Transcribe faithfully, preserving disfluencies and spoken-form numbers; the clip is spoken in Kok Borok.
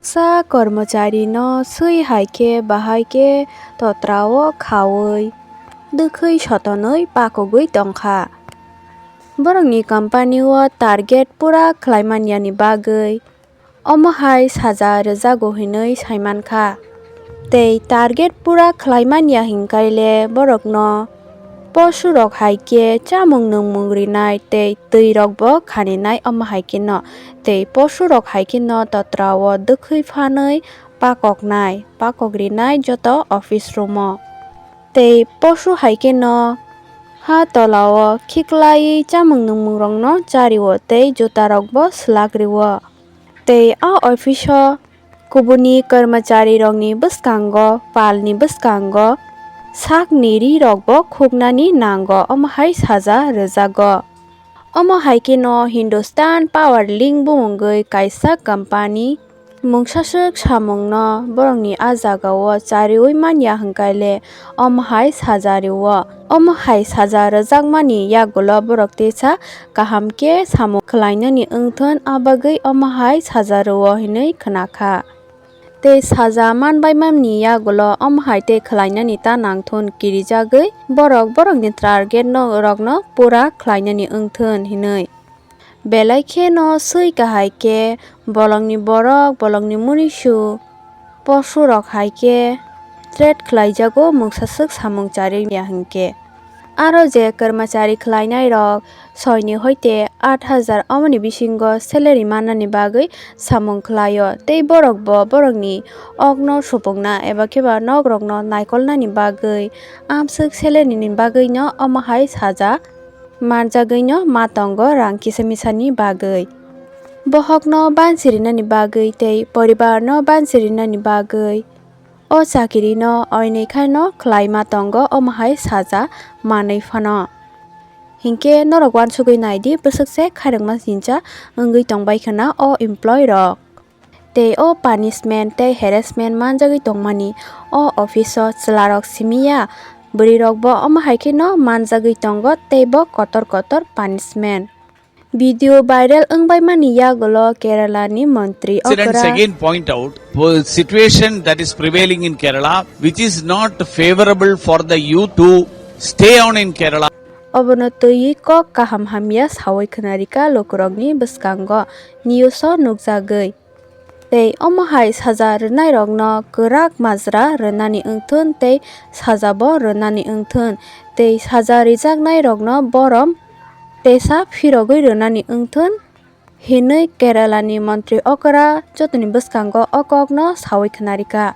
Sa kormochari no swi hai khe bahai khe totra o khaui dwkhwi sotonwi pakogwi tongkha. Borokni company o target pura khlaiman yani bagwi omo hai saja rwjago hinwi saimankha. Tei target pura khlaiman ya hinkaile borokno posurok hai khe chamung nwngmung rinai tei twi rokbo khaninai omo hai kheno. Tei posurok hai kheno totra o dwkhwi phanwi pakoknai, pakok rinai joto office room o. Tei posu hai kheno ha tola o khiklaiwi chamung nwngmung rokno chario tei juta rokbo swlak rio. Tei a office o kubuni kormochari rokni bwskango, palni bwskango sakni ri rokbo khuknani nango, omo hai saja rwjago. Omo hai kheno Hindustan Power Link bumungwi kaisa company mungsaswk samungno borokni a jagao chariui manya hwnkhaile omo hai saja rio. Omo hai saja rwjakmani yagulo borok teisa kaham khe samung khlainani wngthun, a bagwi omo hai saja rio hinwi khwnakha. Tei saja manbaimani yagulo omo hai tei khlainani ta nangthun kirijagwi borok borokni target no rokno pura khlainani wngthun hinwi. Belai kheno swi kahai khe bolongni borok, bolongni munisu, posurok hai khe threat khlaijago mungsaswk samung chari ya hwnkhe. Aro je kormochari khlainairok soini hoite aat hajar omoni bisingo salary mannani bagwi samung khlaio, tei borokbo borokni okno supungna eba kheba nokrokno naikolnani bagwi amswk salaryni bagwino omo hai saja manjagwino ma tongo rang kisa misani bagwi. Bohokno bansi rinani bagwi tei poribarno bansi rinani bagwi o chakirino oinwi khaino khlaima tongo omo hai saja manwi phano. Hinkhe norok uansugwi naidi, bwswk se khairokma jinsa wngwi tongbai khwna o employee rok. Tei o punishment tei harassment manjagwi tongmani o office o chwlarok simiya, bwrwirokbo omo hai kheno manjagwi tongo tei bo kotor kotor punishment. Video viral wngbaimani yagulo Kerala ni montri President okra again point out po-, situation that is prevailing in Kerala, which is not favorable for the youth to stay on in Kerala. Obono twiwi kok kaham hamya sawi khwnarikha lukurokni bwskango news o nukjagwi. Tei omo hai saja rwnairokno kwrak majra rwnani wngthun tei sajabo rwnani wngthun tei saja rijaknairokno borom tesa phirogwi rwnani wngthun hinwi Kerala ni montri okra jotoni bwskango o kokno sawi khwnarikha.